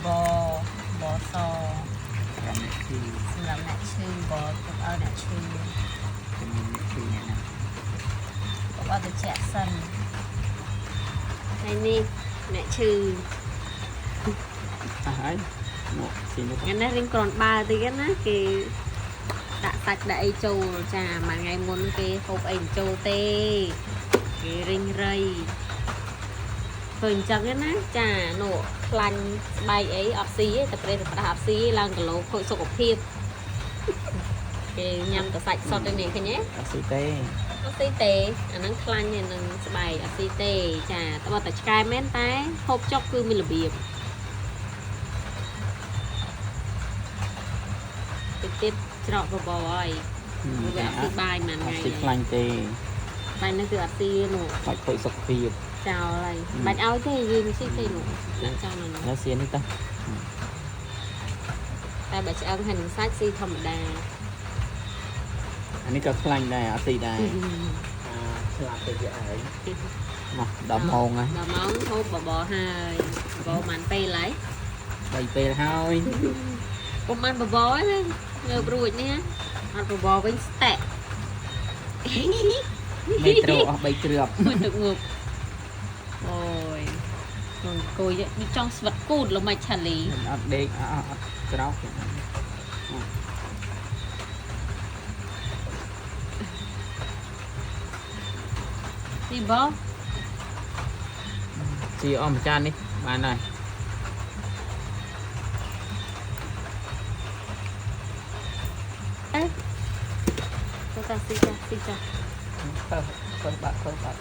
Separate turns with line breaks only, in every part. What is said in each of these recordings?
បរបស
សម្រាប់អ្នកឈឺ
សម្រាប់អ្នកឈឺបទុកឲ្យអ្នកឈឺ
ជំនាញអ្នកឈឺអ្នកណា
ទុកឲ្យត្រជាក់សិនហើយនេះអ្នកឈឺ
អស់ហើយមកស៊ីនេះ
ថ្ងៃនេះរៀងក្រាន់បើតិចណាគេដាក់សាច់ដាក់អីចូលចាមួយថ្ងៃមុនគេហូបអីមិនចូលទេគេរិញរៃធ្វើអញ្ចឹងណាចានោះខ្លាញ់ស្បែកអីអត់ស៊ីទេតែប្រេះតែផ្ដាស់អត់ស៊ីឡើងគីឡូខូចសុខភាពគេញ៉ាំតែសាច់សុទ្ធទេនេះឃើញទេ
អត់ស៊ីទេ
អត់ស៊ីទេអាហ្នឹងខ្លាញ់ហើយនឹងស្បែកអត់ស៊ីទេចាតែបើតែឆ្កែមែនតែហូបចុកគឺមានរបៀបតិចទៀតច្រកបបរហើយវាអត់ស៊ីបាយមួយថ្ងៃ
អត់ស៊ីខ្លាញ់ទេ
បាយហ្នឹងគឺអត់ស៊ីនោះ
ខ្លាច់ខូចសុខភាព
ចោលហើយបាច់ឲ្យទេយើងស៊ីទេនោះដាក់ចោលនោះ
แล้วស៊ីនេះតោះ
តែបើឆ្អឹងហើយនឹងសាច់ស៊ីធម្មតា
អានេះក៏ខ្លាញ់ដែរអត់ស៊ីដែរស្លាប់ទៅវាឯងមកដល់ម៉ោងហើយ
ដល់ម៉ោងហូបបបរហើយបបរបានពេលហើយ
3ពេលហើយ
ពុំបានបបរទេងើបរួចនេះអត់បបរវិញស្ទាក់
មេត្រូអស់3គ្រាប់
មួយទឹកងប់អូយខ្លួនអង្គុយនេះចង់ស្វិតគូតល្មិចឆាលី
អត់ដេកអត់អត់ក្រោកទេ
នេះបង
ស៊ីអស់មួយចាននេះបានហើយ
អេទៅតាស៊ីចាស៊ីចា
ខើខើបាក់ខើបាក់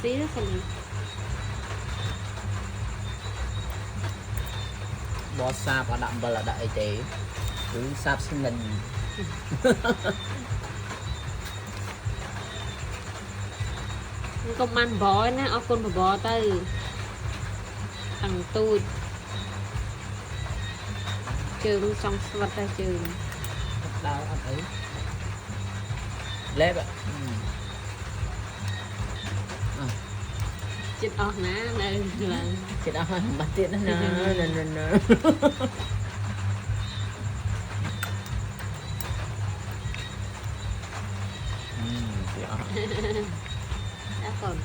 ស៊ីទៅឆាលី
បោះសាបអត់ដាក់អំបិលអត់ដាក់អីទេគឺសាបស្និន
នេះកុំបានបបរណាអរគុណបបរទៅតាំងទូចជើងចង់ស្វិតតែជើង
ដើរអត់អីលេប
ចិត្តអស់ណានៅឡើង
ចិត្តអស់ហើយបាត់ទៀតណាណាណាណាស៊ីអស់
អរគុណ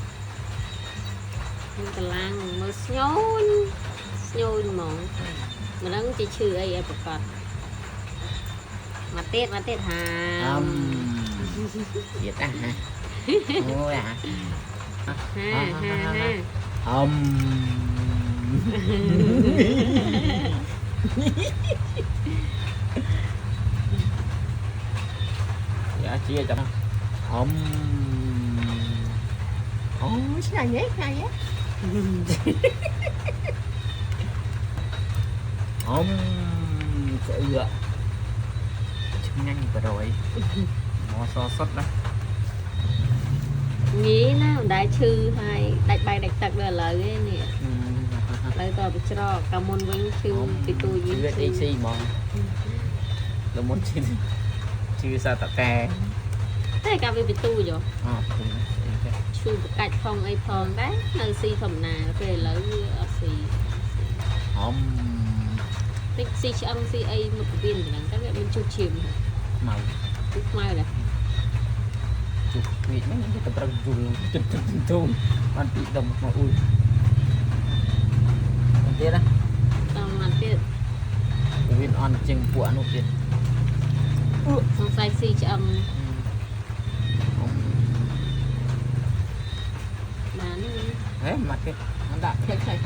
នឹងកម្លាំងមើលស្ញូញស្ញូញហ្មងមិនដឹងជាឈឺអីឲ្យប្រកាសមកទៀតមកទៀតហា
អឹមទៀតអាហាអូយអា
ហាហាហា
អឹមយ៉ាជាចាំអឹមអូឆ្ងាញ់ហ៎ឆ្ងាញ់ហ៎អឹមស្អឺឆ្ងាញ់បរយមកសសុតណា
ងាយណាមិនដែលឈឺហើយដាច់បាយដាច់ទឹកដល់ឥឡូវឯនេះឥឡូវតទៅច្រកកាលមុនវិញឈឺពីទូយី
ជឿអេស៊ីហ្មងលមុនជឿជឿសាតកែ
តែកាលវាពីទូយោ
អត់
ឈឺបកាច់ផងអីផងដែរនៅស៊ីធម្មតាពេលឥឡូវវាអត់ស៊ី
អម
តិចស៊ីឆ្អឹងស៊ីអីមកពៀនហ្នឹងតែវាមានជុះឈាម
ខ្មៅ
គឺខ្មៅដែរ
ជុះវាហ្នឹងគេទៅប្រឹងយល់ទឹកទឹកទូបានពីដុំមកអ៊ុយទៀតណា
តាមមកទៀត
វាអន់ជាងពួកអានោះទៀត
សង្ស័យស៊ីឆ្អឹងបាន
ហេមកទៀតអត់ដាក់ផ្លេចផ្លេច